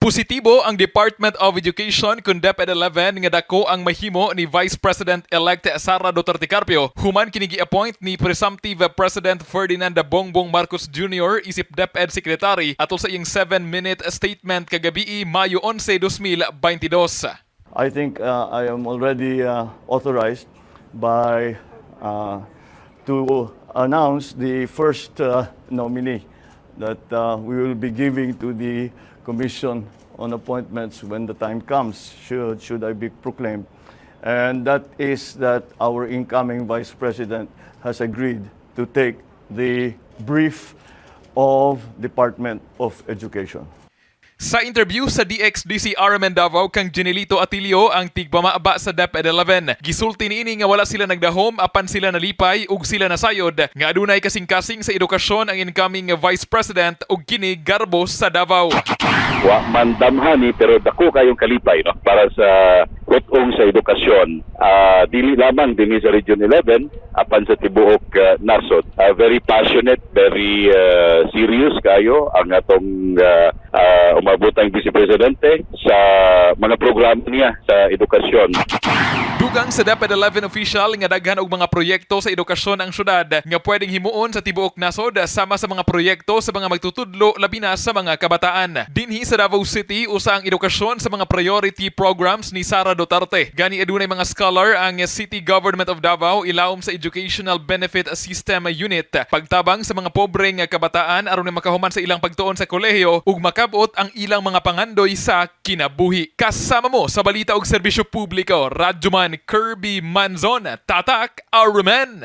Positibo ang Department of Education kung DepEd 11 nga dako ang mahimo ni Vice President-elect Sara Duterte Carpio human kini gi-appoint ni Presumptive President Ferdinand Bongbong Marcos Jr. isip DepEd Secretary atol sa iyang 7-minute statement kagabii, Mayo 11, 2022. I think I am already authorized by to announce the first nominee that we will be giving to the Commission on Appointments when the time comes, should I be proclaimed. And that is that our incoming Vice President has agreed to take the brief of Department of Education. Sa interview sa DXDC RMN Davao kang Genelito Atilio, ang tigpamaaba sa DepEd 11. Gisulti niini nga wala sila nagdahom apan sila nalipay ug sila nasayod nga adunay kasing-kasing sa edukasyon ang incoming Vice President ug kini garbo sa Davao. Wa man damhani, pero dako kayong kalipay, no, para sa put-ong sa edukasyon, dili lamang dinhi sa Region 11 apan sa tibuok nasod. Very passionate, very serious kayo ang atong umabotang vice presidente sa mga programa niya sa edukasyon. Dugang sa DepEd 11 official nga daghan og mga proyekto sa edukasyon ang syudad nga pwedeng himuon sa tibuok nasod, sama sa mga proyekto sa mga magtutudlo, labi na sa mga kabataan. Dinhi sa Davao City, usa ang edukasyon sa mga priority programs ni Sara Duterte. Gani adunay mga scholar ang City Government of Davao ilawom sa Educational Benefit System Unit, pagtabang sa mga pobre nga kabataan aron nga makahuman sa ilang pagtuon sa kolehiyo ug makabot ang ilang mga pangandoy sa kinabuhi. Kasama mo sa balita ug serbisyo publiko, Radyoman Kirby Manzon, Tatak RMN.